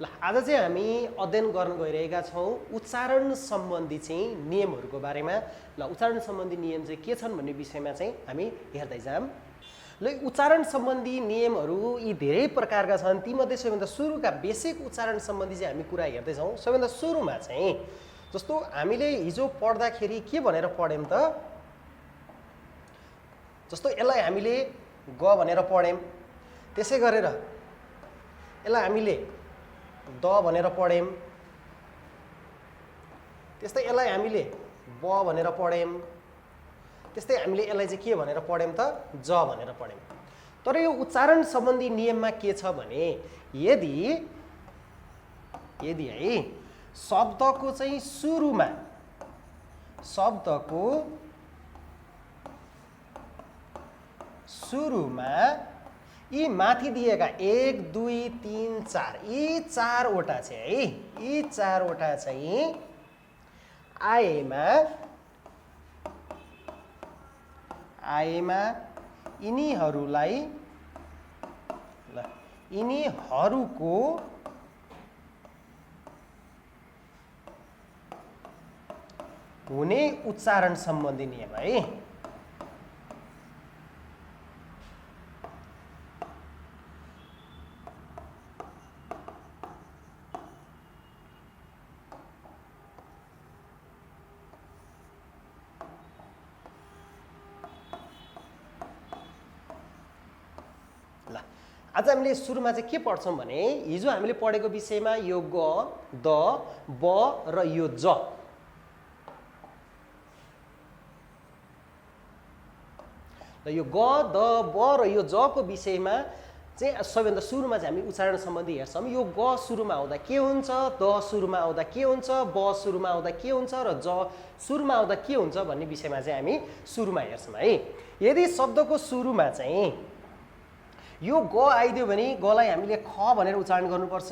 ल आज चाहिँ हामी अध्ययन गर्न गइरहेका छौँ उच्चारण सम्बन्धी चाहिँ नियमहरूको बारेमा। ल उच्चारण सम्बन्धी नियम चाहिँ के छन् भन्ने विषयमा चाहिँ हामी हेर्दै जाम। ल उच्चारण सम्बन्धी नियमहरू यी धेरै प्रकारका छन्। तीमध्ये सबैभन्दा सुरुका बेसिक उच्चारण सम्बन्धी चाहिँ हामी कुरा हेर्दैछौँ। सबैभन्दा सुरुमा चाहिँ जस्तो हामीले हिजो पढ्दाखेरि के भनेर पढ्यौँ त, जस्तो यसलाई हामीले ग भनेर पढ्यौँ, त्यसै गरेर यसलाई हामीले द भनेर पढ्यौँ, त्यस्तै यसलाई हामीले ब भनेर पढ्यौँ, त्यस्तै हामीले यसलाई चाहिँ के भनेर पढ्यौँ त, ज भनेर पढ्यौँ। तर यो उच्चारण सम्बन्धी नियममा के छ भने यदि है शब्दको चाहिँ सुरुमा यी माथि दिएका 1 2 3 4 यी चारवटा चाहिँ है, यी चारवटा चाहिँ आएमा यिनीहरूको हुने उच्चारण सम्बन्धी नियम है। आज हामीले सुरुमा चाहिँ के पढ्छौँ भने हिजो हामीले पढेको विषयमा यो ग, द, ब र यो ज, र यो ग, द, ब र यो ज को विषयमा चाहिँ सबैभन्दा सुरुमा चाहिँ हामी उच्चारण सम्बन्धी हेर्छौँ। यो ग सुरुमा आउँदा के हुन्छ, द सुरुमा आउँदा के हुन्छ, ब सुरुमा आउँदा के हुन्छ र ज सुरुमा आउँदा के हुन्छ भन्ने विषयमा चाहिँ हामी सुरुमा हेर्छौँ है। यदि शब्दको सुरुमा चाहिँ यो ग आइदियो भने गलाई हामीले ख भनेर उच्चारण गर्नुपर्छ।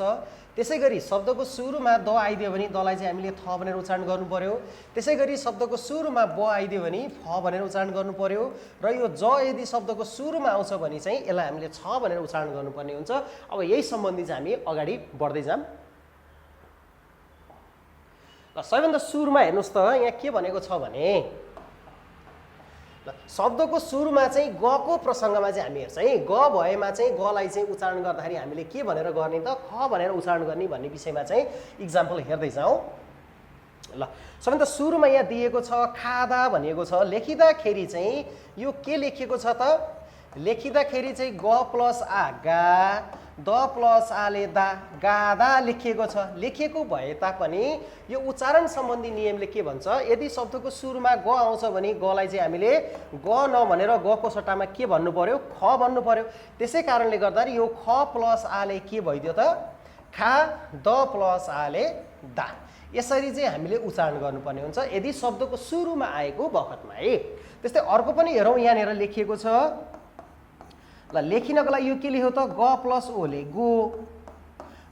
त्यसै गरी शब्दको सुरुमा द आइदियो भने दलाई चाहिँ हामीले थ भनेर उच्चारण गर्नु पर्यो। त्यसै गरी शब्दको सुरुमा ब आइदियो भने फ भनेर उच्चारण गर्नु पर्यो। र यो ज यदि शब्दको सुरुमा आउँछ भने चाहिँ यसलाई हामीले छ भनेर उच्चारण गर्नुपर्ने हुन्छ। अब यही सम्बन्धी चाहिँ हामी अगाडि बढ्दै जाम। ल सबैभन्दा सुरुमा हेर्नुहोस् त यहाँ के भनेको छ भने शब्दको सुरुमा चाहिँ ग को प्रसङ्गमा चाहिँ हामी हेर्छ है। ग भएमा चाहिँ गलाई चाहिँ उच्चारण गर्दाखेरि हामीले के भनेर गर्ने त, ख भनेर उच्चारण गर्ने भन्ने विषयमा चाहिँ इक्जाम्पल हेर्दै जाउँ। ल सबैभन्दा सुरुमा यहाँ दिएको छ खादा भनिएको छ। लेखिँदाखेरि चाहिँ यो के लेखिएको छ त, लेखिँदाखेरि चाहिँ ग प्लस आ गा, द प्लस आले दा, गादा लेखिएको छ। लेखिएको भए तापनि यो उच्चारण सम्बन्धी नियमले के भन्छ, यदि शब्दको सुरुमा ग आउँछ भने गलाई चाहिँ हामीले ग नभनेर ग को सट्टामा के भन्नु पर्यो, ख भन्नु पर्यो। त्यसै कारणले गर्दा यो ख प्लस आले के भइदियो त, खा, द प्लस आले दा। यसरी चाहिँ हामीले उच्चारण गर्नुपर्ने हुन्छ यदि शब्दको सुरुमा आएको बखतमा है। त्यस्तै अर्को पनि हेरौँ, यहाँनिर लेखिएको छ। ल लेखिनको लागि यो के लेख्यो त, ग प्लस ओले गो,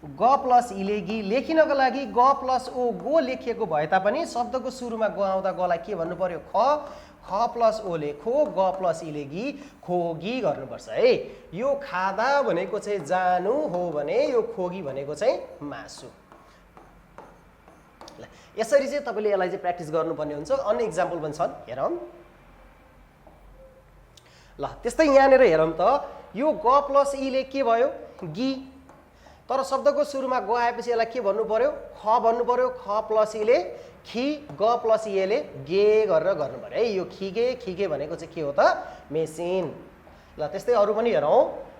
ग प्लस इले गी। लेखिनको लागि ग प्लस ओ गो लेखिएको भए तापनि शब्दको सुरुमा ग आउँदा गलाई के भन्नु पर्यो, ख, ख प्लस ओले खो, ग प्लस इले गी, खोगी गर्नुपर्छ है। यो खादा भनेको चाहिँ जानु हो भने यो खोगी भनेको चाहिँ मासु। ल यसरी चाहिँ तपाईँले यसलाई चाहिँ प्र्याक्टिस गर्नुपर्ने हुन्छ। अन्य इक्जाम्पल पनि छन्, हेरौँ। ल त्यस्तै यहाँनिर हेरौँ त, यो ग प्लस इले के भयो, गी। तर शब्दको सुरुमा ग आएपछि यसलाई के भन्नु पर्यो, ख भन्नु पर्यो। ख प्लस इले खी, ग प्लस इले गे गरेर गर्नु पर्यो है। यो खिगे, खिगे भनेको चाहिँ के हो त, मेसिन। ल त्यस्तै अरू पनि हेरौँ।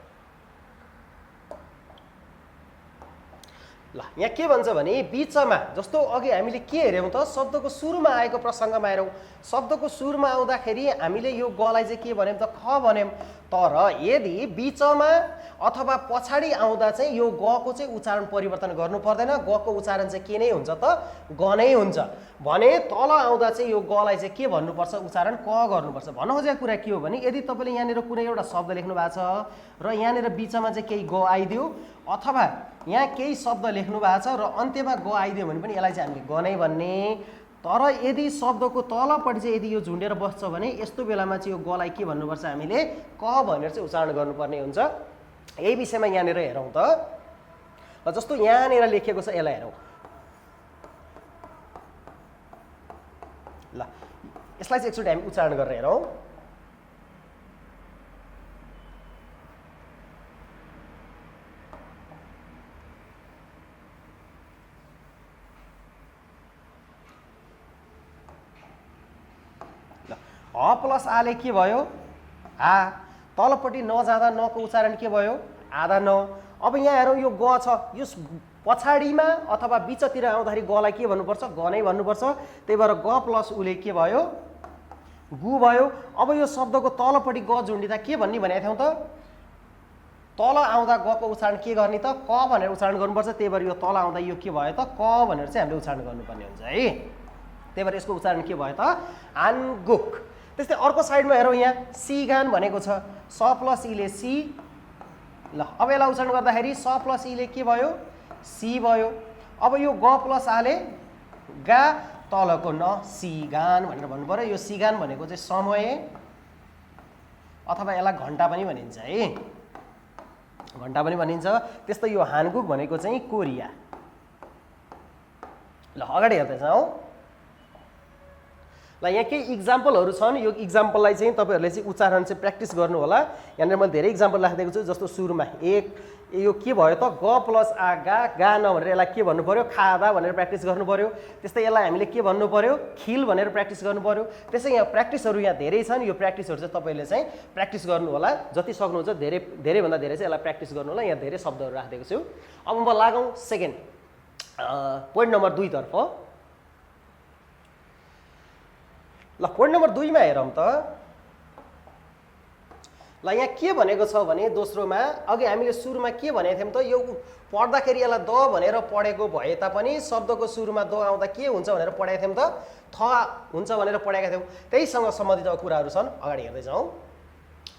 ल यहाँ के भन्छ भने बिचमा, जस्तो अघि हामीले के हेऱ्यौँ त, शब्दको सुरुमा आएको प्रसङ्गमा हेरौँ। शब्दको सुरुमा आउँदाखेरि हामीले यो गलाई चाहिँ के भन्यौँ त, ख भन्यौँ। तर यदि बिचमा अथवा पछाडि आउँदा चाहिँ यो ग को चाहिँ उच्चारण परिवर्तन गर्नु पर्दैन। ग को उच्चारण चाहिँ के नै हुन्छ त, ग नै हुन्छ भने तल आउँदा चाहिँ यो गलाई चाहिँ के भन्नुपर्छ, उच्चारण क गर्नुपर्छ। भन्नु खोजेको कुरा के हो भने यदि तपाईँले यहाँनिर कुनै एउटा शब्द लेख्नु भएको छ र यहाँनिर बिचमा चाहिँ केही ग आइदियो अथवा यहाँ केही शब्द लेख्नु भएको छ र अन्त्यमा ग आइदियो भने पनि यसलाई चाहिँ हामीले ग नै भन्ने। तर यदि शब्दको तलपट्टि चाहिँ यदि यो झुन्डेर बस्छ भने यस्तो बेलामा चाहिँ यो गलाई के भन्नुपर्छ, हामीले क भनेर चाहिँ उच्चारण गर्नुपर्ने हुन्छ। यही विषयमा यहाँनिर हेरौँ त, जस्तो यहाँनिर लेखिएको छ यसलाई हेरौँ ल यसलाई चाहिँ एकचोटि हामी उच्चारण गरेर हेरौँ ह प्लस आले के भयो आ तलपट्टि नजाँदा नको उच्चारण के भयो आधा न अब यहाँ हेरौँ यो ग छ यो पछाडिमा अथवा बिचतिर आउँदाखेरि गलाई के भन्नुपर्छ ग नै भन्नुपर्छ त्यही भएर ग प्लस उले के भयो गु भयो अब यो शब्दको तलपट्टि ग झुन्डिँदा के भन्ने भनेको थियौँ त तल आउँदा गको उच्चारण के गर्ने त क भनेर उच्चारण गर्नुपर्छ त्यही भएर यो तल आउँदा यो के भयो त क भनेर चाहिँ हामीले उच्चारण गर्नुपर्ने हुन्छ है त्यही भएर यसको उच्चारण के भयो त हानगुक त्यस्तै अर्को साइडमा हेरौँ यहाँ सिगान भनेको छ स प्लस इले सी ल अब यसलाई उच्चारण गर्दाखेरि स प्लस इले के भयो सी भयो अब यो ग प्लस आले गा तलको न सिगान भनेर भन्नु पर्यो यो सिगान भनेको चाहिँ समय अथवा यसलाई घन्टा पनि भनिन्छ है घन्टा पनि भनिन्छ त्यस्तै यो हानगुक भनेको चाहिँ कोरिया ल अगाडि हेर्दै जाउँ ल यहाँ केही इक्जाम्पलहरू छन् यो इक्जाम्पललाई चाहिँ तपाईँहरूले चाहिँ उच्चारण चाहिँ प्र्याक्टिस गर्नु होला यहाँनिर मैले धेरै इक्जाम्पल राखिदिएको छु जस्तो सुरुमा यो के भयो त ग प्लस आ गा न भनेर यसलाई के भन्नु पर्यो खादा भनेर प्र्याक्टिस गर्नु पर्यो त्यस्तै यसलाई हामीले के भन्नु पर्यो खिल भनेर प्र्याक्टिस गर्नु पर्यो त्यसै यहाँ प्र्याक्टिसहरू यहाँ धेरै छन् यो प्र्याक्टिसहरू चाहिँ तपाईँले चाहिँ प्र्याक्टिस गर्नु होला जति सक्नुहुन्छ धेरैभन्दा धेरै चाहिँ यसलाई प्र्याक्टिस गर्नु होला यहाँ धेरै शब्दहरू राखिदिएको छु अब म लागौँ सेकेन्ड पोइन्ट नम्बर 2 तर्फ ल पोइन्ट नम्बर 2 मा हेरौँ त ल यहाँ के भनेको छ भने दोस्रोमा अघि हामीले सुरुमा के भनेको थियौँ त यो पढ्दाखेरि यसलाई द भनेर पढेको भए तापनि शब्दको सुरुमा द आउँदा के हुन्छ भनेर पढेका थियौँ त थ हुन्छ भनेर पढेका थियौँ त्यहीसँग सम्बन्धित कुराहरू छन् अगाडि हेर्दै जाउँ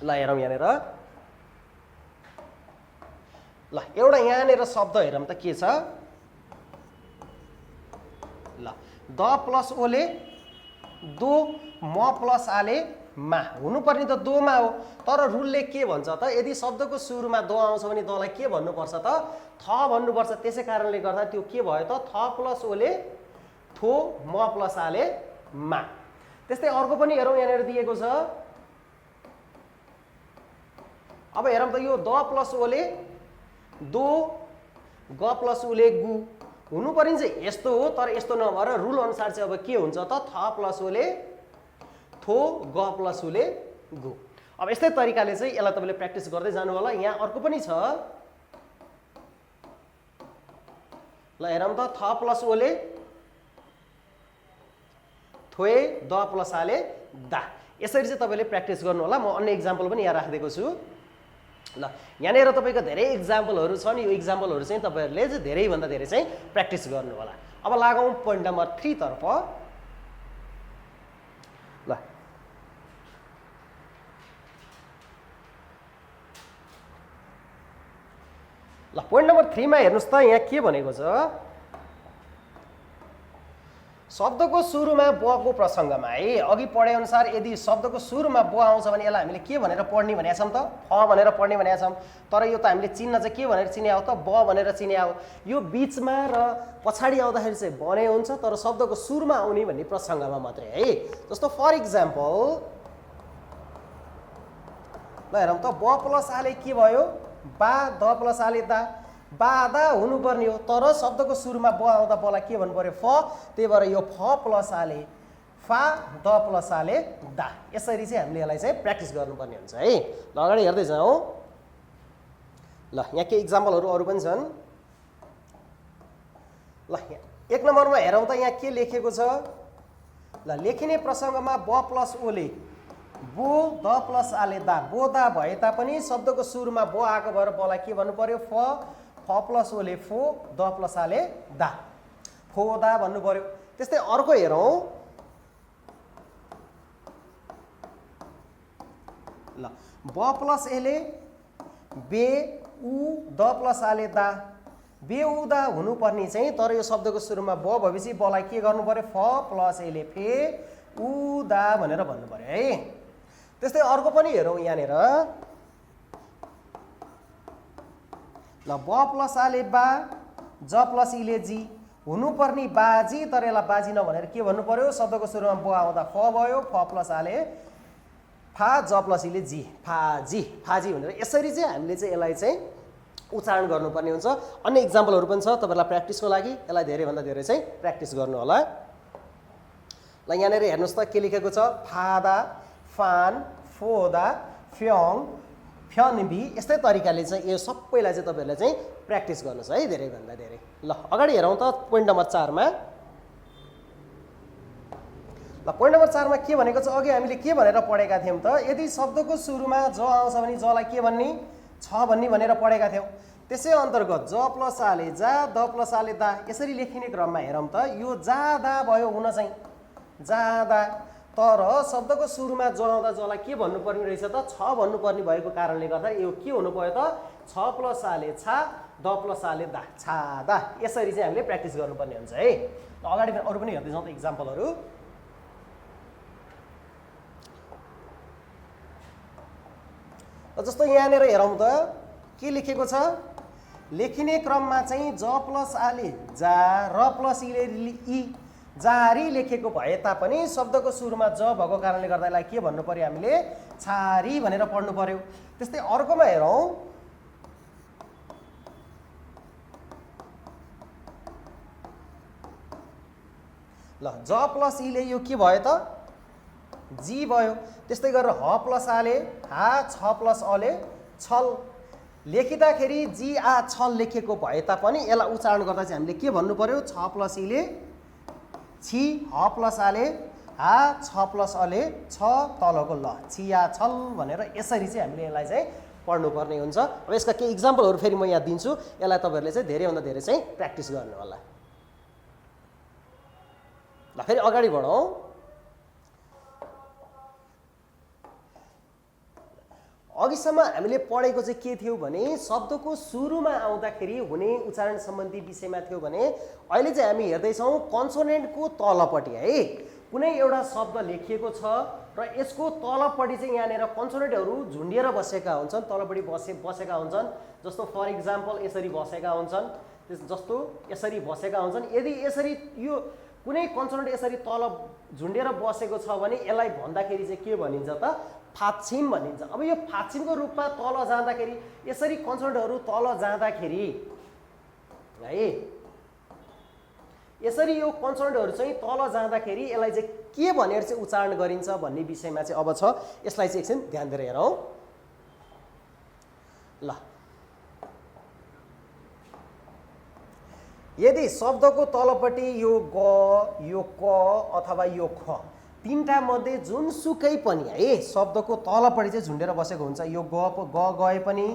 ल हेरौँ यहाँनिर ल एउटा यहाँनिर शब्द हेरौँ त के छ ल द प्लस ओले दो म प्लस आले मा हुनुपर्ने त दोमा हो तर रुलले के भन्छ त यदि शब्दको सुरुमा दो आउँछ भने दलाई के भन्नुपर्छ त थ भन्नुपर्छ त्यसै कारणले गर्दा त्यो के भयो त थ प्लस ओले थो म प्लस आले मा त्यस्तै अर्को पनि हेरौँ यहाँनिर दिएको छ अब हेरौँ त यो द प्लस ओले दो ग प्लस उले गु हुनुपर्ने चाहिँ यस्तो हो तर यस्तो नभएर रुल अनुसार चाहिँ अब के हुन्छ त थ प्लस ओले थो ग प्लस उले गु अब यस्तै तरिकाले चाहिँ यसलाई तपाईँले प्र्याक्टिस गर्दै जानु होला यहाँ अर्को पनि छ ल हेरौँ त थ प्लस ओले थोए द प्लस आले दा यसरी चाहिँ तपाईँले प्र्याक्टिस गर्नु होला म अन्य इक्जाम्पल पनि यहाँ राखिदिएको छु ल यहाँनिर तपाईँको धेरै इक्जाम्पलहरू छन् यो इक्जाम्पलहरू चाहिँ तपाईँहरूले चाहिँ धेरैभन्दा धेरै चाहिँ प्र्याक्टिस गर्नु होला अब लागौँ पोइन्ट नम्बर 3 तर्फ ल पोइन्ट नम्बर 3 मा हेर्नुहोस् त यहाँ के भनेको छ शब्दको सुरुमा ब को प्रसङ्गमा है अघि पढे अनुसार यदि शब्दको सुरुमा ब आउँछ भने यसलाई हामीले के भनेर पढ्ने भनेका छौँ त फ भनेर पढ्ने भनेका छौँ तर यो त हामीले चिन्ह चाहिँ के भनेर चिन्या हो त ब भनेर चिन्या हो यो बिचमा र पछाडि आउँदाखेरि चाहिँ ब नै हुन्छ तर शब्दको सुरुमा आउने भन्ने प्रसङ्गमा मात्रै है जस्तो फर इक्जाम्पल ल हेरौँ त ब प्लस आले के भयो बा द प्लस आले दा बादा हुनुपर्ने हो तर शब्दको सुरुमा ब आउँदा बलाई के भन्नु पर्यो फ त्यही भएर यो फ प्लस आले फा द प्लस आले दा यसरी चाहिँ हामीले यसलाई चाहिँ प्र्याक्टिस गर्नुपर्ने हुन्छ है ल अगाडि हेर्दै जाउँ ल यहाँ केही इक्जाम्पलहरू अरू पनि छन् ल 1 नम्बरमा हेरौँ त यहाँ के लेखेको छ ल लेखिने प्रसङ्गमा ब प्लस ओले बो द प्लस आले दा बोदा भए तापनि शब्दको सुरुमा ब आएको भएर बलाई के भन्नु पर्यो फ प्लस ओले फो द प्लस आले दा फोदा भन्नु पर्यो त्यस्तै अर्को हेरौँ ल ब प्लस एले बे उ द प्लस आले दा बेउदा हुनुपर्ने चाहिँ तर यो शब्दको सुरुमा ब भएपछि बलाई के गर्नु पर्यो फ प्लस एले फे उदा भनेर भन्नु पर्यो है त्यस्तै अर्को पनि हेरौँ यहाँनिर ल ब प्लस आले बा ज प्लस इले जी हुनुपर्ने बाजी, तर यसलाई बाजी नभनेर के भन्नु पर्यो? शब्दको सुरुमा ब आउँदा फ भयो, फ प्लस आले फा, ज प्लस इले जी, फाजी, फाजी भनेर यसरी चाहिँ हामीले चाहिँ यसलाई चाहिँ उच्चारण गर्नुपर्ने हुन्छ। अन्य इक्जाम्पलहरू पनि छ तपाईँहरूलाई प्र्याक्टिसको लागि, यसलाई धेरैभन्दा धेरै चाहिँ प्र्याक्टिस गर्नु होला। ल यहाँनिर हेर्नुहोस् त के लेखेको छ? फादा, फान, फोदा, फ्योङ, फ्यनबी, यस्तै तरिकाले चाहिँ यो सबैलाई चाहिँ तपाईँहरूले चाहिँ प्र्याक्टिस गर्नुहोस् है धेरैभन्दा धेरै। ल अगाडि हेरौँ त पोइन्ट नम्बर 4 मा। ल पोइन्ट नम्बर 4 मा के भनेको छ? अघि हामीले के भनेर पढेका थियौँ त? यदि शब्दको सुरुमा ज आउँछ भने जलाई के भन्ने? छ भन्ने भनेर पढेका थियौँ। त्यसै अन्तर्गत ज प्लस आले जा, द प्लस आले दा यसरी लेखिने क्रममा हेरौँ त यो जादा भयो हुन चाहिँ जादा, तर शब्दको सुरुमा ज आउँदा जलाई के भन्नुपर्ने रहेछ त? छ भन्नुपर्ने भएको कारणले गर्दा यो के हुनु पर्यो त? छ प्लस आले छा, द प्लस आले दा, छादा। यसरी चाहिँ हामीले प्र्याक्टिस गर्नुपर्ने हुन्छ है। ल अगाडि अरू पनि हेर्दै जाउँ त इक्जाम्पलहरू। जस्तो यहाँनिर हेरौँ त के लेखेको छ? लेखिने क्रममा चाहिँ ज प्लस आले जा, र प्लस इले इ, जारी लेखेको भए तापनि शब्दको सुरुमा ज भएको कारणले गर्दा यसलाई के भन्नु पर्यो? हामीले छारी भनेर पढ्नु पर्यो। त्यस्तै अर्कोमा हेरौँ। ल ज प्लस इले यो के भयो त? जी भयो। त्यस्तै गरेर ह प्लस आले हा, छ प्लस अले छल। लेखिँदाखेरि जी आ छल लेखेको भए तापनि यसलाई उच्चारण गर्दा चाहिँ हामीले के भन्नु पर्यो? छ प्लस इले छि, ह प्लस आले हा, छ प्लस अले छ, तलको ल, छिया छल भनेर यसरी चाहिँ हामीले यसलाई चाहिँ पढ्नुपर्ने हुन्छ। अब यसका केही इक्जाम्पलहरू फेरि म यहाँ दिन्छु, यसलाई तपाईँहरूले चाहिँ धेरैभन्दा धेरै चाहिँ प्र्याक्टिस गर्नु होला। ल फेरि अगाडि बढौँ। अघिसम्म हामीले पढेको चाहिँ के थियो भने शब्दको सुरुमा आउँदाखेरि हुने उच्चारण सम्बन्धी विषयमा थियो भने अहिले चाहिँ हामी हेर्दैछौँ कन्सोनेन्टको तलपट्टि है। कुनै एउटा शब्द लेखिएको छ र यसको तलपट्टि चाहिँ यहाँनिर कन्सोनेन्टहरू झुन्डिएर बसेका हुन्छन्, तलपट्टि बसेका हुन्छन्। जस्तो फर इक्जाम्पल यसरी बसेका हुन्छन्, जस्तो यसरी बसेका हुन्छन्। यदि यसरी यो कुनै कन्सोनेन्ट यसरी तल झुन्डिएर बसेको छ भने यसलाई भन्दाखेरि चाहिँ के भनिन्छ त? फाच्छिम भनिन्छ। अब यो फाच्छिमको रूपमा तल जाँदाखेरि यसरी कन्सोनेन्टहरू तल जाँदाखेरि है, यसरी यो कन्सोनेन्टहरू चाहिँ तल जाँदाखेरि यसलाई चाहिँ के भनेर चाहिँ उच्चारण गरिन्छ भन्ने विषयमा चाहिँ अब छ। यसलाई चाहिँ एकछिन ध्यान दिएर हेरौँ। ल यदि शब्दको तलपट्टि यो ग, यो क अथवा यो ख तीनटा मध्ये जुनसुकै पनि है शब्दको तलपट्टि चाहिँ झुन्डेर बसेको हुन्छ, यो ग गए पनि,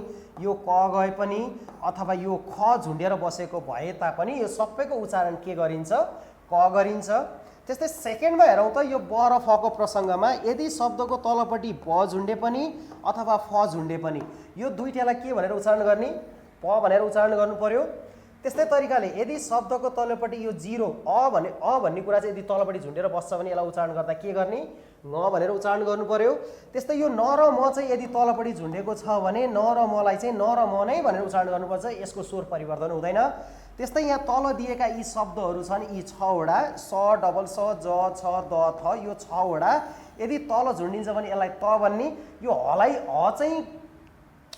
यो क गए पनि अथवा यो ख झुन्डेर बसेको भए तापनि यो सबैको उच्चारण के गरिन्छ? क गरिन्छ। त्यस्तै सेकेन्डमा हेरौँ त यो ब र फ को प्रसङ्गमा यदि शब्दको तलपट्टि ब झुन्डे पनि अथवा फ झुन्डे पनि यो दुईटालाई के भनेर उच्चारण गर्ने? प भनेर उच्चारण गर्नु पर्यो। त्यस्तै तरिकाले यदि शब्दको तलपट्टि यो जिरो भन्ने कुरा चाहिँ यदि तलपट्टि झुन्डेर बस्छ भने यसलाई उच्चारण गर्दा के गर्ने? न भनेर उच्चारण गर्नु पर्यो। त्यस्तै यो न र म चाहिँ यदि तलपट्टि झुन्डेको छ भने न र मलाई चाहिँ न र म नै भनेर उच्चारण गर्नुपर्छ, यसको स्वर परिवर्तन हुँदैन। त्यस्तै यहाँ तल दिएका यी शब्दहरू छन्, यी 6 वटा स, डबल स, ज, छ, द, थ, यो 6 वटा यदि तल झुन्डिन्छ भने यसलाई त भन्ने। यो हलाई ह चाहिँ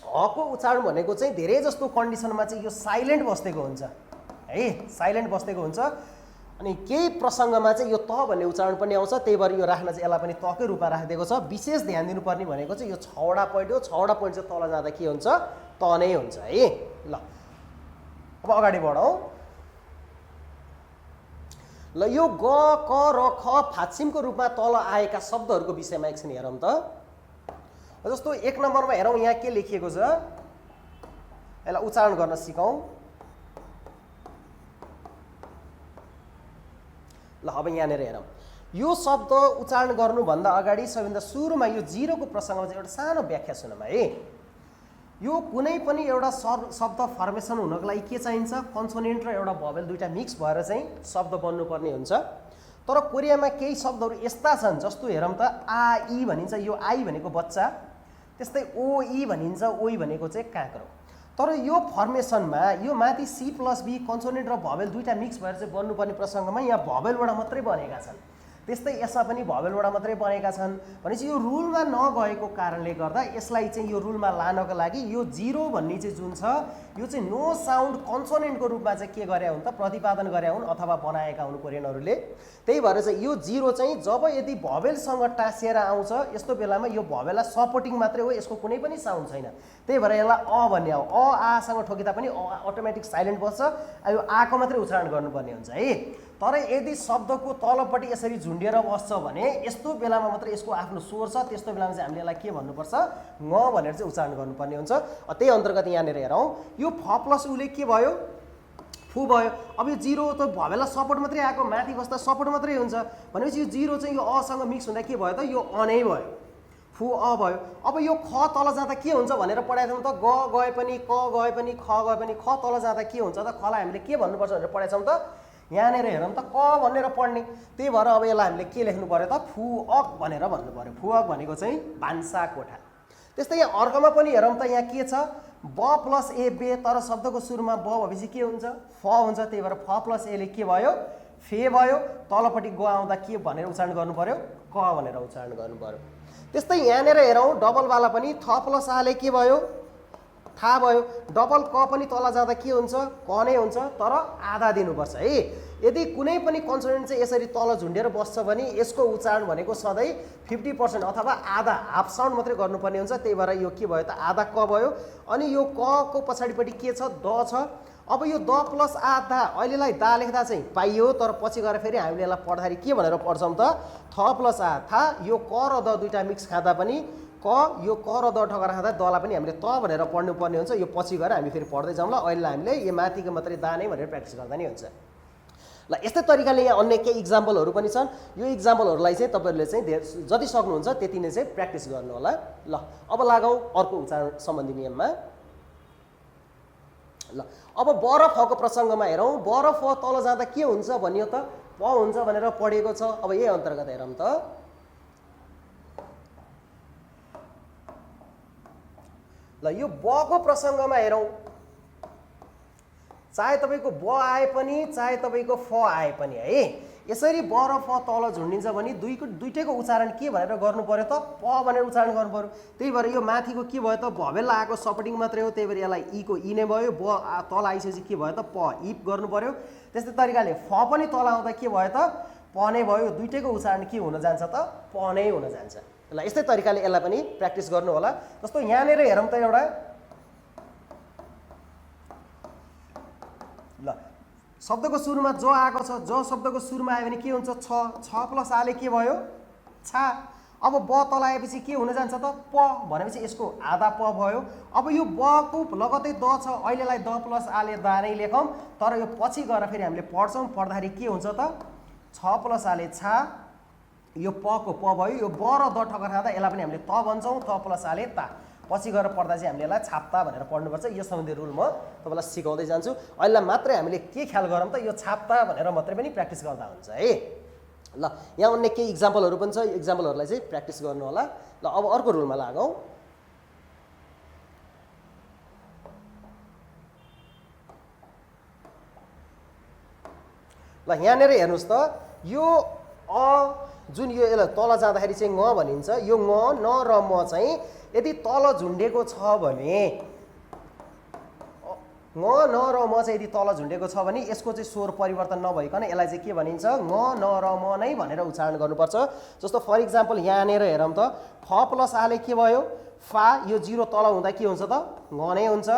हको उच्चारण भनेको चाहिँ धेरै जस्तो कन्डिसनमा चाहिँ यो साइलेन्ट बसेको हुन्छ है, साइलेन्ट बसेको हुन्छ। अनि केही प्रसङ्गमा चाहिँ यो त भन्ने उच्चारण पनि आउँछ, त्यही भएर यो राख्न चाहिँ यसलाई पनि तकै रूपमा राखिदिएको छ। विशेष ध्यान दिनुपर्ने भनेको चाहिँ यो 6 वटा पोइन्ट हो, 6 वटा पोइन्ट चाहिँ तल जाँदा के हुन्छ? त नै हुन्छ है। ल अब अगाडि बढौँ। ल यो ग, क र ख फाच्छिमको रूपमा तल आएका शब्दहरूको विषयमा एकछिन हेरौँ त। जस्तो 1 नम्बरमा हेरौँ, यहाँ के लेखिएको छ यसलाई उच्चारण गर्न सिकौँ। ल अब यहाँनिर हेरौँ, यो शब्द उच्चारण गर्नुभन्दा अगाडि सबैभन्दा सुरुमा यो जिरोको प्रसङ्गमा चाहिँ एउटा सानो व्याख्या सुनौँ है। यो कुनै पनि एउटा शब्द फर्मेसन हुनको लागि के चाहिन्छ? कन्सोनेन्ट र एउटा भोवेल दुईटा मिक्स भएर चाहिँ शब्द बन्नुपर्ने हुन्छ। तर कोरियामा केही शब्दहरू यस्ता छन्, जस्तो हेरौँ त आ ई भनिन्छ, यो आई भनेको बच्चा। त्यस्तै ओ ई भनिन्छ, ओई भनेको चाहिँ काँक्रो। तर यो फर्मेसनमा यो माथि सी प्लस बी कन्सोनेन्ट र भवेल दुईटा मिक्स भएर चाहिँ बन्नुपर्ने प्रसङ्गमा यहाँ भवेलबाट मात्रै बनेका छन्। त्यस्तै यसमा पनि भवेलबाट मात्रै बनेका छन् भनेपछि यो रुलमा नगएको कारणले गर्दा यसलाई चाहिँ यो रुलमा लानको लागि यो 0 भन्ने चाहिँ जुन छ यो चाहिँ नो साउन्ड कन्सोनेन्टको रूपमा चाहिँ के गरे हुन् त प्रतिपादन गरे हुन् अथवा बनाएका हुन् कोरियनहरूले। त्यही भएर चाहिँ यो 0 चाहिँ जब यदि भवेलसँग टाँसिएर आउँछ यस्तो बेलामा यो भवेललाई सपोर्टिङ मात्रै हो, यसको कुनै पनि साउन्ड छैन। त्यही भएर यसलाई अ भन्ने हो। अ आसँग ठोकिँदा पनि अटोमेटिक साइलेन्ट बस्छ। यो आको मात्रै उच्चारण गर्नुपर्ने हुन्छ है। तर यदि शब्दको तलपट्टि यसरी झुन्डिएर बस्छ भने यस्तो बेलामा मात्रै यसको आफ्नो स्वर छ, त्यस्तो बेलामा चाहिँ हामीले यसलाई के भन्नुपर्छ ङ भनेर चाहिँ उच्चारण गर्नुपर्ने हुन्छ। त्यही अन्तर्गत यहाँनिर हेरौँ यो फ प्लस उले के भयो फु भयो। अब यो 0 त भवेललाई सपोर्ट मात्रै आएको, माथि बस्दा सपोर्ट मात्रै हुन्छ भनेपछि यो 0 चाहिँ यो असँग मिक्स हुँदा के भयो त यो अ नै भयो, फु अ भयो। अब यो ख तल जाँदा के हुन्छ भनेर पढाएको त ग गए पनि क गए पनि ख गए पनि ख तल जाँदा के हुन्छ त खलाई हामीले के भन्नुपर्छ भनेर पढाएछौँ त यहाँनिर हेरौँ त क भनेर पढ्ने। त्यही भएर अब यसलाई हामीले के लेख्नु पर्यो त फुअक भनेर भन्नु पर्यो। फुअक भनेको चाहिँ भान्सा कोठा। त्यस्तै यहाँ अर्कोमा पनि हेरौँ त यहाँ के छ ब प्लस ए बे, तर शब्दको सुरुमा ब भएपछि के हुन्छ फ हुन्छ। त्यही भएर फ प्लस एले के भयो फे भयो। तलपट्टि ग आउँदा के भनेर उच्चारण गर्नु पर्यो क भनेर उच्चारण गर्नु पर्यो। त्यस्तै यहाँनिर हेरौँ डबलवाला पनि थ प्लस आले के भयो थाहा भयो। डबल क पनि तल जाँदा के हुन्छ क नै हुन्छ, तर आधा दिनुपर्छ है। यदि कुनै पनि कन्सोनेन्ट चाहिँ यसरी तल झुन्डेर बस्छ भने यसको उच्चारण भनेको सधैँ 50% अथवा आधा हाफ साउन्ड मात्रै गर्नुपर्ने हुन्छ। त्यही भएर यो के भयो त आधा क भयो। अनि यो क को पछाडिपट्टि के छ द छ। अब यो द प्लस आधा अहिलेलाई दा लेख्दा चाहिँ पाइयो, तर पछि गएर फेरि हामीले यसलाई पढ्दाखेरि के भनेर पढ्छौँ त थ प्लस आ था। यो क र द दुईटा मिक्स खाँदा पनि क, यो क र द ठगर खाँदा दलाई पनि हामीले त भनेर पढ्नुपर्ने हुन्छ। यो पछि गएर हामी फेरि पढ्दै जाउँला। अहिले हामीले यो माथिको मात्रै दा नै भनेर प्र्याक्टिस गर्दा नि हुन्छ। ल यस्तै तरिकाले यहाँ अन्य केही इक्जाम्पलहरू पनि छन्। यो इक्जाम्पलहरूलाई चाहिँ तपाईँहरूले चाहिँ जति सक्नुहुन्छ त्यति नै चाहिँ प्र्याक्टिस गर्नु होला। ल अब लागौँ अर्को उच्चारण सम्बन्धी नियममा। ल अब ब र फको प्रसङ्गमा हेरौँ। ब र फ तल जाँदा के हुन्छ भनियो त प हुन्छ भनेर पढेको छ। अब यही अन्तर्गत हेरौँ त ल यो ब को प्रसङ्गमा हेरौँ। चाहे तपाईँको ब आए पनि चाहे तपाईँको फ आए पनि है, यसरी ब र फ तल झुन्डिन्छ भने दुईटैको उच्चारण के भनेर गर्नु पर्यो त प भनेर उच्चारण गर्नु पर्यो। त्यही भएर यो माथिको के भयो त भवेल आएको सपोर्टिङ मात्रै हो। त्यही भएर यसलाई ई को ई नै भयो। ब तल आइसकेपछि के भयो त प इप गर्नु पर्यो। त्यस्तै तरिकाले फ पनि तल आउँदा के भयो त प नै भयो। दुईटैको उच्चारण के हुन जान्छ त प नै हुन जान्छ। ल यस्तै तरिकाले यसलाई पनि प्र्याक्टिस गर्नु होला। जस्तो यहाँनिर हेरौँ त एउटा ल शब्दको सुरुमा ज आएको छ। ज शब्दको सुरुमा आयो भने के हुन्छ छ। छ प्लस आले के भयो छा। अब ब तल आएपछि के हुन जान्छ त प भनेपछि यसको आधा प भयो। अब यो ब को लगतै द छ। अहिलेलाई द प्लस आले दा नै लेखौँ, तर यो पछि गएर फेरि हामीले पढ्छौँ। पढ्दाखेरि के हुन्छ त छ प्लस आले छा, यो प को प भयो। यो ब र द ठगर खाँदा यसलाई पनि हामीले त भन्छौँ। त प्लस आले ता। पछि गएर पढ्दा चाहिँ हामीले यसलाई छाप्ता भनेर पढ्नुपर्छ। यो सम्बन्धी रुल म तपाईँलाई सिकाउँदै जान्छु। अहिले मात्रै हामीले के ख्याल गरौँ त यो छाप्ता भनेर मात्रै पनि प्र्याक्टिस गर्दा हुन्छ है। ल यहाँ अन्य केही इक्जाम्पलहरू पनि छ। इक्जाम्पलहरूलाई चाहिँ प्र्याक्टिस गर्नु होला। ल अब अर्को रुलमा लागौँ। ल यहाँनिर हेर्नुहोस् त यो अ जुन यो यसलाई तल जाँदाखेरि चाहिँ ङ भनिन्छ। यो ङ न र म चाहिँ यदि तल झुन्डेको छ भने ङ न र म चाहिँ यदि तल झुन्डेको छ भने यसको चाहिँ स्वर परिवर्तन नभइकन यसलाई चाहिँ के भनिन्छ ङ न र म नै भनेर उच्चारण गर्नुपर्छ। जस्तो फर इक्जाम्पल यहाँनिर हेरौँ त फ प्लस आले के भयो फा। यो 0 तल हुँदा के हुन्छ त ङ नै हुन्छ।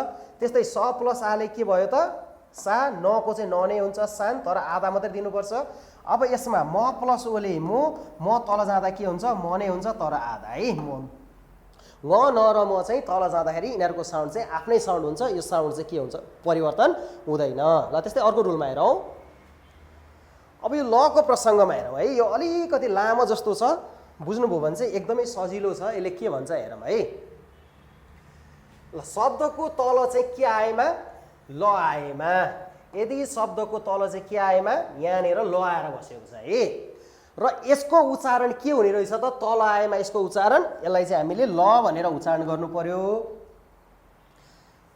त्यस्तै स प्लस आले के भयो त सा। न को चाहिँ न नै हुन्छ सान, तर आधा मात्रै दिनुपर्छ। अब यसमा म प्लस ओले म तल जाँदा के हुन्छ म नै हुन्छ, तर आधा है। म ङ न र म चाहिँ तल जाँदाखेरि यिनीहरूको साउन्ड चाहिँ आफ्नै साउन्ड हुन्छ। यो साउन्ड चाहिँ के हुन्छ परिवर्तन हुँदैन। ल त्यस्तै अर्को रुलमा हेरौँ। अब यो ल को प्रसङ्गमा हेरौँ है। यो अलिकति लामो जस्तो छ, बुझ्नुभयो भने चाहिँ एकदमै सजिलो छ। यसले के भन्छ हेरौँ है। ल शब्दको तल चाहिँ के आएमा ल आएमा। यदि शब्दको तल चाहिँ के आएमा यहाँनिर ल आएर बसेको छ है। र यसको उच्चारण के हुने रहेछ त तल आएमा यसको उच्चारण। यसलाई चाहिँ हामीले ल भनेर उच्चारण गर्नु पर्यो।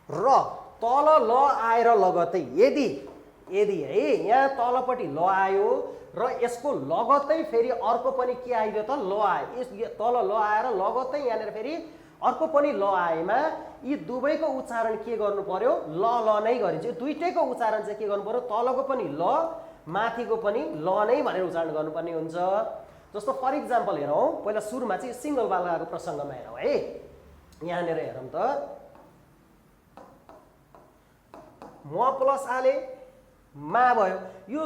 र तल ल आएर लगत्तै यदि है यहाँ तलपट्टि ल आयो र यसको लगत्तै फेरि अर्को पनि के आइदियो त ल आयो, तल ल आएर लगत्तै यहाँनिर फेरि अर्को पनि ल आएमा यी दुवैको उच्चारण के गर्नु पर्यो, ल नै गरिन्छ। दुईटैको उच्चारण चाहिँ के गर्नु पर्यो, तलको पनि ल माथिको पनि ल नै भनेर उच्चारण गर्नुपर्ने हुन्छ। जस्तो फर इक्जाम्पल हेरौँ, पहिला सुरुमा चाहिँ सिङ्गल बालगाको प्रसङ्गमा हेरौँ है। यहाँनिर हेरौँ त म प्लस आले मा भयो, यो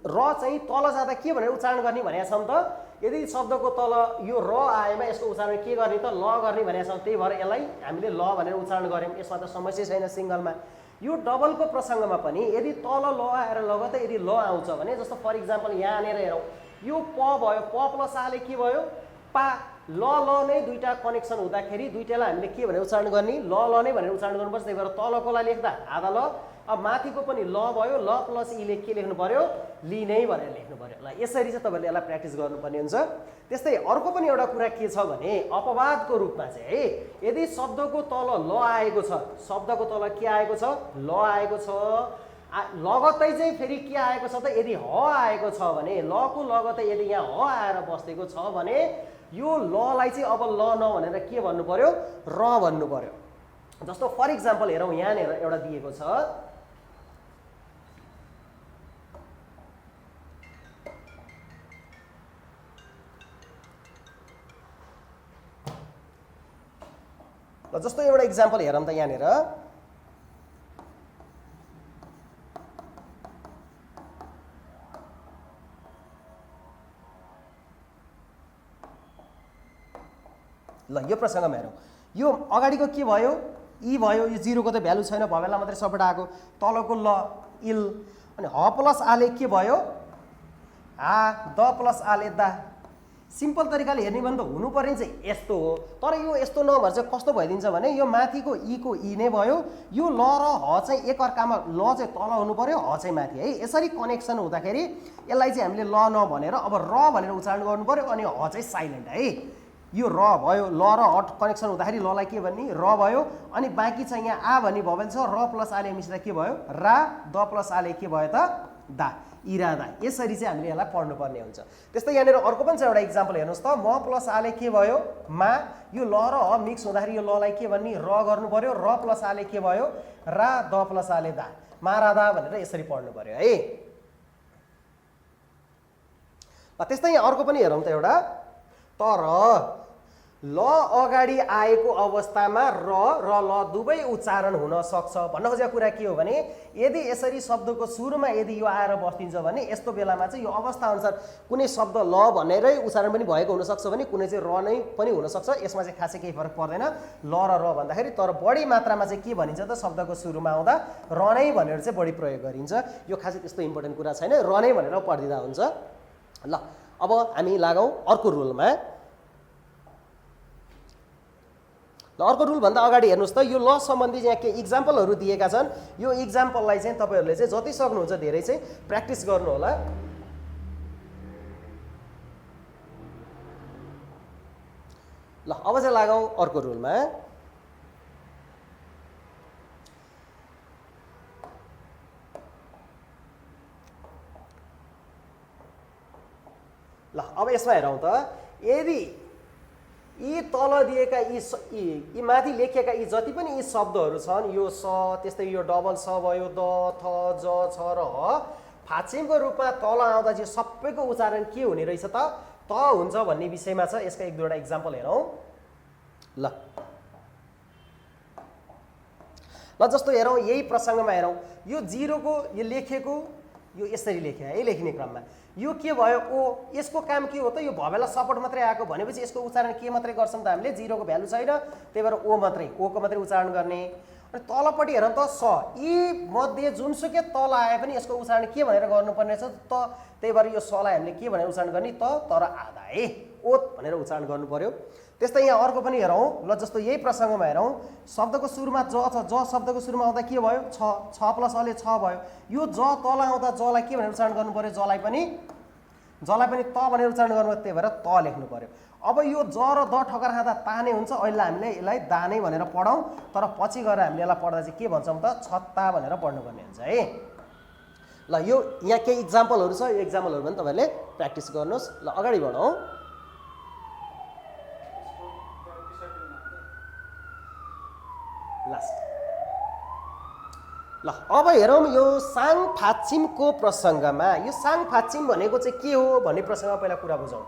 र चाहिँ तल जाँदा के भनेर उच्चारण गर्ने भनेका छौँ त, यदि शब्दको तल यो र आएमा यसको उच्चारण के गर्ने त, ल गर्ने भनेका छौँ। त्यही भएर यसलाई हामीले ल भनेर उच्चारण गऱ्यौँ, यसमा त समस्या छैन सिङ्गलमा। यो डबलको प्रसङ्गमा पनि यदि तल ल आएर लगत्तै यदि ल आउँछ भने, जस्तो फर इक्जाम्पल यहाँनिर हेरौँ, यो प भयो, प प्लस आले के भयो पा, ल नै दुईवटा कनेक्सन हुँदाखेरि दुईवटालाई हामीले के भनेर उच्चारण गर्ने, ल नै भनेर उच्चारण गर्नुपर्छ। त्यही भएर तलकोलाई लेख्दा आधा ल, अब माथिको पनि ल भयो, ल प्लस इले के लेख्नु पर्यो, लि नै भनेर लेख्नु पर्यो। ल यसरी चाहिँ तपाईँहरूले यसलाई प्र्याक्टिस गर्नुपर्ने हुन्छ। त्यस्तै अर्को पनि एउटा कुरा के छ भने, अपवादको रूपमा चाहिँ है, यदि शब्दको तल ल आएको छ, शब्दको तल के आएको छ, ल आएको छ, लगत्तै चाहिँ फेरि के आएको छ त, यदि ह आएको छ भने, लको लगत्तै यदि यहाँ ह आएर बसेको छ भने यो ललाई चाहिँ अब ल न भनेर के भन्नु पर्यो, र भन्नु पर्यो। जस्तो फर इक्जाम्पल हेरौँ, यहाँनिर एउटा दिएको छ, ल जस्तो एउटा इक्जाम्पल हेरौँ त यहाँनिर, ल यो प्रसङ्गमा हेरौँ, यो अगाडिको के भयो, ई भयो, यो जिरोको त भ्यालु छैन, भवेला मात्रै सबैबाट आएको, तलको ल इल, अनि ह प्लस आले के भयो हा, द प्लस आले दा। सिम्पल तरिकाले हेर्ने भने त हुनुपर्ने चाहिँ यस्तो हो, तर यो यस्तो नभएर चाहिँ कस्तो भइदिन्छ भने, यो माथिको ईको ई नै भयो, यो ल र ह चाहिँ एकअर्कामा, ल चाहिँ तल हुनु पर्यो, ह चाहिँ माथि है। यसरी कनेक्सन हुँदाखेरि यसलाई चाहिँ हामीले ल न भनेर अब र भनेर उच्चारण गर्नु पर्यो, अनि ह चाहिँ साइलेन्ट है। यो र भयो, ल र ह कनेक्सन हुँदाखेरि ललाई के भन्ने, र भयो, अनि बाँकी चाहिँ यहाँ आ भन्ने भवेल छ, र प्लस आले मिस्दा के भयो, रा, द प्लस आले के भयो त, दा, इरादा। यसरी चाहिँ हामीले यसलाई पढ्नुपर्ने हुन्छ। त्यस्तै यहाँनिर अर्को पनि छ एउटा इक्जाम्पल हेर्नुहोस् त, म प्लस आले के भयो मा, यो ल र ह मिक्स हुँदाखेरि यो ललाई के भन्ने, र गर्नु पर्यो, र प्लस आले के भयो रा, द प्लस आले दा, मारादा भनेर यसरी पढ्नु पर्यो है। त्यस्तै यहाँ अर्को पनि हेरौँ त एउटा, तर ल अगाडि आएको अवस्थामा र ल दुवै उच्चारण हुन सक्छ। भन्न खोजेको कुरा के हो भने, यदि यसरी शब्दको सुरुमा यदि यो आएर बस्दिन्छ भने यस्तो बेलामा चाहिँ यो अवस्था अनुसार कुनै शब्द ल भनेरै उच्चारण पनि भएको हुनसक्छ भने कुनै चाहिँ र नै पनि हुनसक्छ। यसमा चाहिँ खासै केही फरक पर्दैन ल र भन्दाखेरि, तर बढी मात्रामा चाहिँ के भनिन्छ त, शब्दको सुरुमा आउँदा र नै भनेर चाहिँ बढी प्रयोग गरिन्छ। यो खासै त्यस्तो इम्पोर्टेन्ट कुरा छैन, र नै भनेर पढिदिँदा हुन्छ। ल अब हामी लागौँ अर्को रुलमा। ल अर्को रुलभन्दा अगाडि हेर्नुहोस् त, यो ल सम्बन्धी यहाँ केही इक्जाम्पलहरू दिएका छन्। यो इक्जाम्पललाई चाहिँ तपाईँहरूले चाहिँ जति सक्नुहुन्छ धेरै चाहिँ प्र्याक्टिस गर्नु होला। ल अब चाहिँ लागौँ अर्को रुलमा। ल अब यसमा हेरौँ त, यदि यी तल दिएका यी माथि लेखिएका यी जति पनि यी शब्दहरू छन्, यो स, त्यस्तै यो डबल स भयो, द, थ, ज, छ र ह, फाक्षिमको रूपमा तल आउँदा चाहिँ सबैको उच्चारण के हुने रहेछ त हुन्छ भन्ने विषयमा छ। यसका एक दुईवटा इक्जाम्पल हेरौँ। ल जस्तो हेरौँ, यही प्रसङ्गमा हेरौँ, यो जिरोको यो लेखेको यो यसरी लेखे है, लेख्ने क्रममा यो के भयो ओ, यसको काम के हो त, यो भवेला सपोर्ट मात्रै आएको भनेपछि यसको उच्चारण के मात्रै गर्छौँ त हामीले, जिरोको भ्यालु छैन, त्यही भएर ओ मात्रै, ओको मात्रै उच्चारण गर्ने। अनि तलपट्टि हेरौँ त स, यी मध्ये जुनसुकै तल आए पनि यसको उच्चारण के भनेर गर्नुपर्ने छ त, त्यही भएर यो सलाई हामीले के भनेर उच्चारण गर्ने त, तर आधा है, ओत भनेर उच्चारण गर्नु पर्यो। त्यस्तै यहाँ अर्को पनि हेरौँ। ल जस्तो यही प्रसङ्गमा हेरौँ, शब्दको सुरुमा ज छ, ज शब्दको सुरुमा आउँदा के भयो छ, छ प्लस अले छ भयो, यो ज तल आउँदा जलाई के भनेर उच्चारण गर्नु पर्यो, जलाई पनि त भनेर उच्चारण गर्नु, त्यही भएर त लेख्नु पर्यो। अब यो ज र द ठकार खाँदा ताने हुन्छ, अहिले हामीले यसलाई दाने भनेर पढौँ, तर पछि गएर हामीले यसलाई पढ्दा चाहिँ के भन्छौँ त छत्ता भनेर पढ्नुपर्ने हुन्छ है। ल यो यहाँ केही इक्जाम्पलहरू छ, यो इक्जाम्पलहरू पनि तपाईँहरूले प्र्याक्टिस गर्नुहोस्। ल अगाडि बढौँ। लास्ट ल अब हेरौँ यो साङफाच्छिमको प्रसङ्गमा। यो साङफाच्छिम भनेको चाहिँ के हो भन्ने प्रसङ्गमा पहिला कुरा बुझौँ।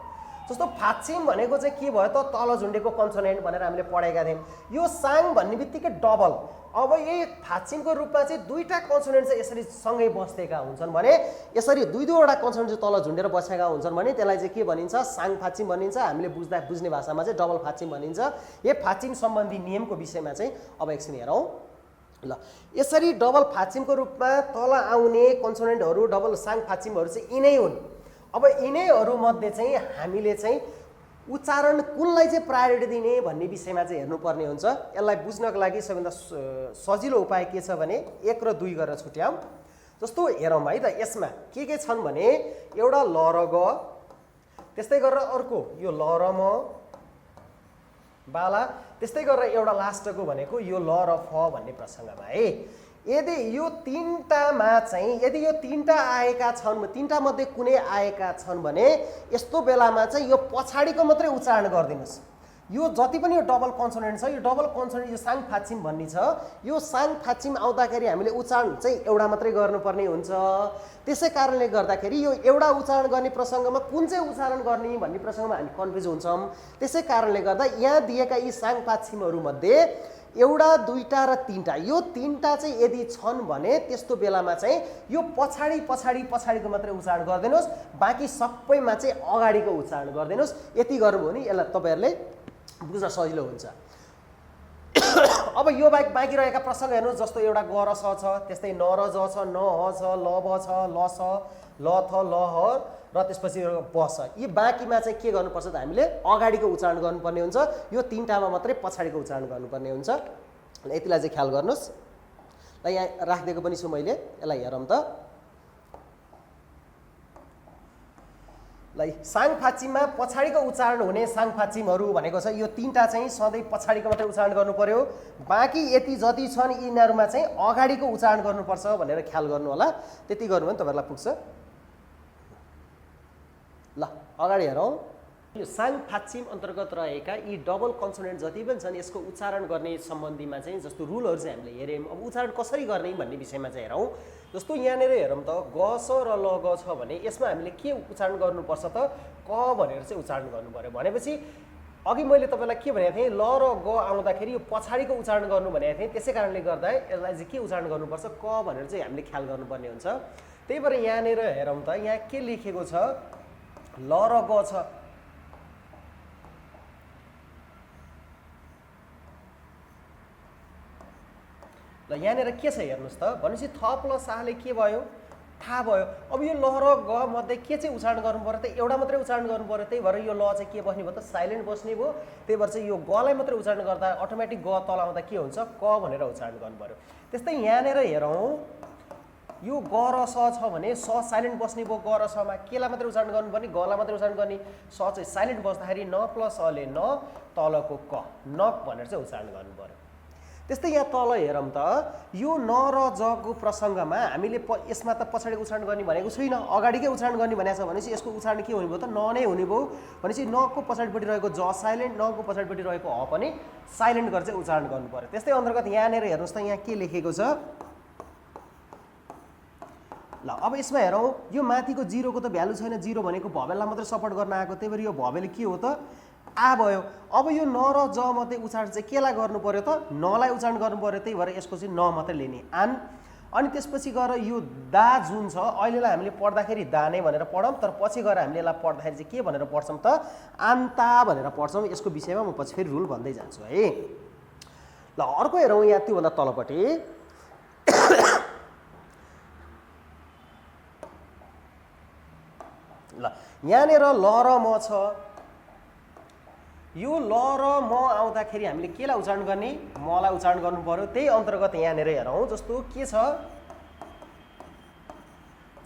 जस्तो फाच्छिम भनेको चाहिँ के भयो त तल झुन्डेको कन्सोनेन्ट भनेर हामीले पढेका थियौँ। यो साङ भन्ने बित्तिकै डबल, अब यही फाच्छिमको रूपमा चाहिँ दुईवटा कन्सोनेन्ट चाहिँ यसरी सँगै बसेका हुन्छन् भने, यसरी दुईवटा कन्सोनेन्ट चाहिँ तल झुन्डेर बसेका हुन्छन् भने त्यसलाई चाहिँ के भनिन्छ साङफाच्छिम भनिन्छ। हामीले बुझ्ने भाषामा चाहिँ डबल फाच्छिम भनिन्छ। यो फाच्छिम सम्बन्धी नियमको विषयमा चाहिँ अब एकछिन हेरौँ। ल यसरी डबल फाच्छिमको रूपमा तल आउने कन्सोनेन्टहरू डबल साङफाच्छिमहरू चाहिँ यिनै हुन्। अब यिनैहरूमध्ये चाहिँ हामीले चाहिँ उच्चारण कुनलाई चाहिँ प्रायोरिटी दिने भन्ने विषयमा चाहिँ हेर्नुपर्ने हुन्छ। यसलाई बुझ्नको लागि सबैभन्दा सजिलो उपाय के छ भने 1 र 2 गरेर छुट्याउँ। जस्तो हेरौँ है त, यसमा के छन् भने एउटा ल र ग, त्यस्तै गरेर अर्को यो ल र म बाला, त्यस्तै गरेर एउटा लास्टको भनेको यो ल र फ भन्ने प्रसङ्गमा है। यदि यो तीनटामा चाहिँ यदि यो तीनटा आएका छन्, तीनटा मध्ये कुनै आएका छन् भने यस्तो बेलामा चाहिँ यो पछाडिको मात्रै उच्चारण गरिदिनुहोस्। यो जति पनि यो डबल कन्सोनेन्ट छ, यो डबल कन्सोनेन्ट यो साङफाच्छिम भन्ने छ, यो साङफाच्छिम आउँदाखेरि हामीले उच्चारण चाहिँ एउटा मात्रै गर्नुपर्ने हुन्छ। त्यसै कारणले गर्दाखेरि यो एउटा उच्चारण गर्ने प्रसङ्गमा कुन चाहिँ उच्चारण गर्ने भन्ने प्रसङ्गमा हामी कन्फ्युज हुन्छौँ। त्यसै कारणले गर्दा यहाँ दिएका यी साङफाच्छिमहरूमध्ये एउटा, दुईटा र तीनटा, यो तीनटा चाहिँ यदि छन् भने त्यस्तो बेलामा चाहिँ यो पछाडिको मात्रै उच्चारण गरिदिनुहोस्, बाँकी सबैमा चाहिँ अगाडिको उच्चारण गरिदिनुहोस्। यति गर्नुभयो भने यसलाई तपाईँहरूले बुझ्न सजिलो हुन्छ। अब यो बाहेक बाँकी रहेका प्रसङ्ग हेर्नुहोस्। जस्तो एउटा ग र स छ, त्यस्तै न र ज छ, न ह छ, ल ब छ, ल स, ल थ, ल ह र त्यसपछि ब छ। यी बाँकीमा चाहिँ के गर्नुपर्छ त हामीले अगाडिको उच्चारण गर्नुपर्ने हुन्छ। यो तीनटामा मात्रै पछाडिको उच्चारण गर्नुपर्ने हुन्छ। यतिलाई चाहिँ ख्याल गर्नुहोस्। ल यहाँ राखिदिएको पनि छु मैले, यसलाई हेरौँ त। ल साङफाच्छिममा पछाडिको उच्चारण हुने साङफाच्छिमहरू भनेको छ यो तीनटा चाहिँ सधैँ पछाडिको मात्रै उच्चारण गर्नु पर्यो, बाँकी यति जति छन् यिनीहरूमा चाहिँ अगाडिको उच्चारण गर्नुपर्छ भनेर ख्याल गर्नु होला। त्यति गर्नु भने तपाईँहरूलाई पुग्छ। ल अगाडि हेरौँ। यो साङफाच्छिम अन्तर्गत रहेका यी डबल कन्सोनेन्ट जति पनि छन् यसको उच्चारण गर्ने सम्बन्धीमा चाहिँ जस्तो रुलहरू चाहिँ हामीले हेऱ्यौँ। अब उच्चारण कसरी गर्ने भन्ने विषयमा चाहिँ हेरौँ। जस्तो यहाँनिर हेरौँ त, ग स र ल ग छ भने यसमा हामीले के उच्चारण गर्नुपर्छ त क भनेर चाहिँ उच्चारण गर्नु पर्यो। भनेपछि अघि मैले तपाईँलाई के भनेको थिएँ, ल र ग आउँदाखेरि यो पछाडिको उच्चारण गर्नु भनेको थिएँ। त्यसै कारणले गर्दा यसलाई चाहिँ के उच्चारण गर्नुपर्छ क भनेर चाहिँ हामीले ख्याल गर्नुपर्ने हुन्छ। त्यही भएर यहाँनिर हेरौँ त, यहाँ के लेखेको छ, ल र ग छ। ल यहाँनिर के छ हेर्नुहोस् त, भनेपछि थ प्लस आले के भयो थाहा भयो। अब यो ल र ग मध्ये के चाहिँ उच्चारण गर्नु पर्यो त एउटा मात्रै उच्चारण गर्नु पर्यो। त्यही भएर यो ल चाहिँ के बस्ने भयो त साइलेन्ट बस्ने भयो। त्यही भएर चाहिँ यो गलाई मात्रै उच्चारण गर्दा अटोमेटिक ग तल आउँदा के हुन्छ क भनेर उच्चारण गर्नु पर्यो। त्यस्तै यहाँनिर हेरौँ, यो ग र स छ भने स साइलेन्ट बस्ने भयो। ग र समा केलाई मात्रै उच्चारण गर्नुपर्ने, गलाई मात्रै उच्चारण गर्ने। स चाहिँ साइलेन्ट बस्दाखेरि न प्लस अले न, तलको क, नक भनेर चाहिँ उच्चारण गर्नु पर्यो। त्यस्तै यहाँ तल हेरौँ त, यो न र जको प्रसङ्गमा हामीले यसमा त पछाडिको उच्चारण गर्ने भनेको छुइनँ, अगाडिकै उच्चारण गर्ने भनेको छ। भनेपछि यसको उच्चारण के हुने भयो त न नै हुने भयो। भनेपछि नको पछाडिपट्टि रहेको ज साइलेन्ट, नको पछाडिपट्टि रहेको ह पनि साइलेन्ट गरेर चाहिँ उच्चारण गर्नु पर्यो। त्यस्तै अन्तर्गत यहाँनिर हेर्नुहोस् त, यहाँ के लेखेको छ। ल अब यसमा हेरौँ, यो माथिको जिरोको त भ्यालु छैन, जिरो भनेको भवेललाई मात्रै सपोर्ट गर्न आएको। त्यही भएर यो भवेल के हो त आ भयो। अब यो न र ज मध्ये उच्चारण चाहिँ केलाई गर्नु पर्यो त नलाई उच्चारण गर्नु पर्यो। त्यही भएर यसको चाहिँ न मात्रै लिने आन। अनि त्यसपछि गएर यो दा जुन छ अहिलेलाई हामीले पढ्दाखेरि दा नै भनेर पढौँ, तर पछि गएर हामीले यसलाई पढ्दाखेरि चाहिँ के भनेर पढ्छौँ त आन्ता भनेर पढ्छौँ। यसको विषयमा म पछि फेरि रुल भन्दै जान्छु है। ल अर्को हेरौँ, यहाँ त्योभन्दा तलपट्टि ल यहाँनिर ल र म छ। यो ल र म आउँदाखेरि हामीले केलाई उच्चारण गर्ने, मलाई उच्चारण गर्नु पर्यो। त्यही अन्तर्गत यहाँनिर हेरौँ, जस्तो के छ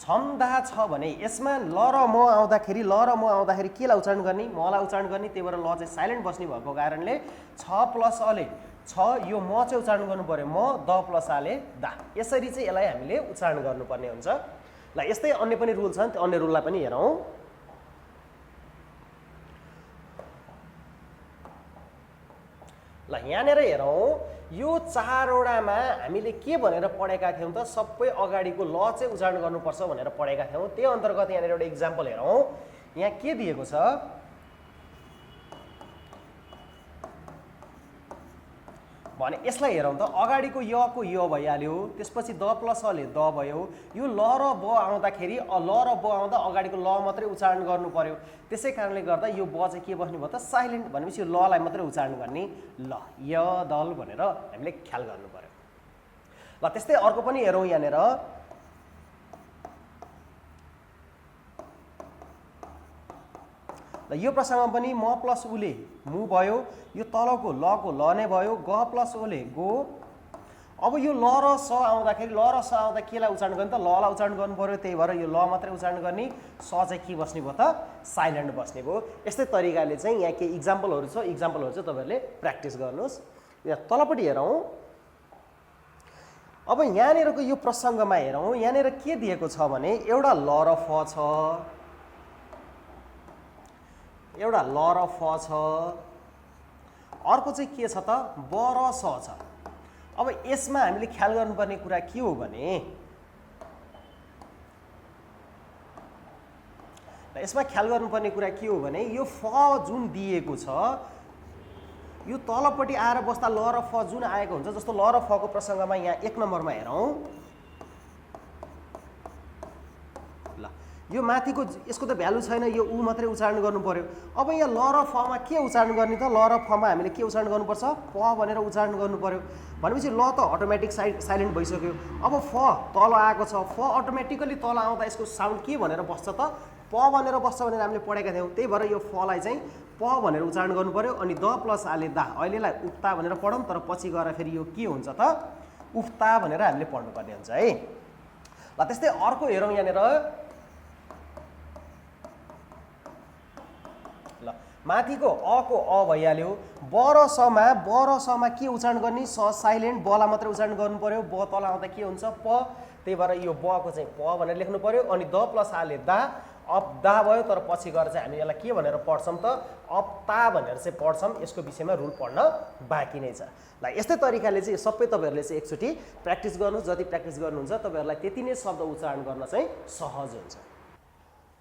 छन्दा छ भने यसमा ल र म आउँदाखेरि केलाई उच्चारण गर्ने, मलाई उच्चारण गर्ने, त्यही भएर ल चाहिँ साइलेन्ट बस्ने भएको कारणले छ प्लस अले छ, यो म चाहिँ उच्चारण गर्नु पर्यो म, द प्लस आले दा, यसरी चाहिँ यसलाई हामीले उच्चारण गर्नुपर्ने हुन्छ। ल यस्तै अन्य पनि रुल छन्, त्यो अन्य रुललाई पनि हेरौँ। ल यहाँनिर हेरौँ, यो चारवटामा हामीले के भनेर पढेका थियौँ त, सबै अगाडिको ल चाहिँ उच्चारण गर्नुपर्छ भनेर पढेका थियौँ। त्यही अन्तर्गत यहाँनिर एउटा इक्जाम्पल हेरौँ। यहाँ के दिएको छ भने यसलाई हेरौँ त, अगाडिको य को य भइहाल्यो, त्यसपछि द प्लस अले द भयो, यो ल र ब आउँदाखेरि ल र ब आउँदा अगाडिको ल मात्रै उच्चारण गर्नु पर्यो, त्यसै कारणले गर्दा यो ब चाहिँ के बस्ने भयो त, साइलेन्ट, भनेपछि यो ललाई मात्रै उच्चारण गर्ने, ल य दल भनेर हामीले ख्याल गर्नु पर्यो। ल त्यस्तै अर्को पनि हेरौँ यहाँनिर। ल यो प्रसङ्गमा पनि म प्लस उले मु भयो, यो तलको ल को ल नै भयो, ग प्लस ओले गो। अब यो ल र स आउँदाखेरि ल र स आउँदा केलाई उच्चारण गर्ने त, ललाई उच्चारण गर्नु पर्यो, त्यही भएर यो ल मात्रै उच्चारण गर्ने, स चाहिँ के बस्ने भयो त, साइलेन्ट बस्ने भयो। यस्तै तरिकाले चाहिँ यहाँ केही इक्जाम्पलहरू छ, इक्जाम्पलहरू चाहिँ तपाईँहरूले प्र्याक्टिस गर्नुहोस्। यहाँ तलपट्टि हेरौँ। अब यहाँनिरको यो प्रसङ्गमा हेरौँ, यहाँनिर के दिएको छ भने एउटा ल र फ छ, एउटा ल र फ छ, अर्को चाहिँ के छ त, ब र स छ। अब यसमा हामीले ख्याल गर्नुपर्ने कुरा के हो भने, यसमा ख्याल गर्नुपर्ने कुरा के हो भने, यो फ जुन दिएको छ यो तलपट्टि आएर बस्दा ल र फ जुन आएको हुन्छ, जस्तो ल र फ को प्रसङ्गमा यहाँ 1 नम्बरमा हेरौँ। यो माथिको यसको त भ्यालु छैन, यो उ मात्रै उच्चारण गर्नु पर्यो। अब यहाँ ल र फमा के उच्चारण गर्ने त, ल र फमा हामीले के उच्चारण गर्नुपर्छ, प भनेर उच्चारण गर्नु पर्यो। भनेपछि ल त अटोमेटिक साइलेन्ट भइसक्यो। अब फ तल आएको छ, फ अटोमेटिकली तल आउँदा यसको साउन्ड के भनेर बस्छ त, प भनेर बस्छ भनेर हामीले पढेका थियौँ। त्यही भएर यो फलाई चाहिँ प भनेर उच्चारण गर्नु पर्यो। अनि द प्लस आले दा, अहिलेलाई उक्ता भनेर पढौँ, तर पछि गएर फेरि यो के हुन्छ त, उफ्ता भनेर हामीले पढ्नुपर्ने हुन्छ है। ल त्यस्तै अर्को हेरौँ यहाँनिर। माथिको अ को अ भइहाल्यो, ब र समा के उच्चारण गर्ने, स साइलेन्ट, बलाई मात्रै उच्चारण गर्नु पर्यो, ब तल आउँदा के हुन्छ प, त्यही भएर यो ब को चाहिँ प भनेर लेख्नु पर्यो। अनि द प्लस आले दा, अब दा भयो, तर पछि गएर चाहिँ हामी यसलाई के भनेर पढ्छौँ त, अपता भनेर चाहिँ पढ्छौँ। यसको विषयमा रुल पढ्न बाँकी नै छ। ल यस्तै तरिकाले चाहिँ सबै तपाईँहरूले चाहिँ एकचोटि प्र्याक्टिस गर्नुहोस्। जति प्र्याक्टिस गर्नुहुन्छ तपाईँहरूलाई त्यति नै शब्द उच्चारण गर्न चाहिँ सहज हुन्छ।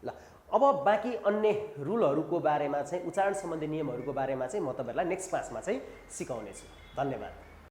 ल अब बाँकी अन्य रुलहरूको बारेमा चाहिँ, उच्चारण सम्बन्धी नियमहरूको बारेमा चाहिँ म तपाईँहरूलाई नेक्स्ट क्लासमा चाहिँ सिकाउनेछु। धन्यवाद।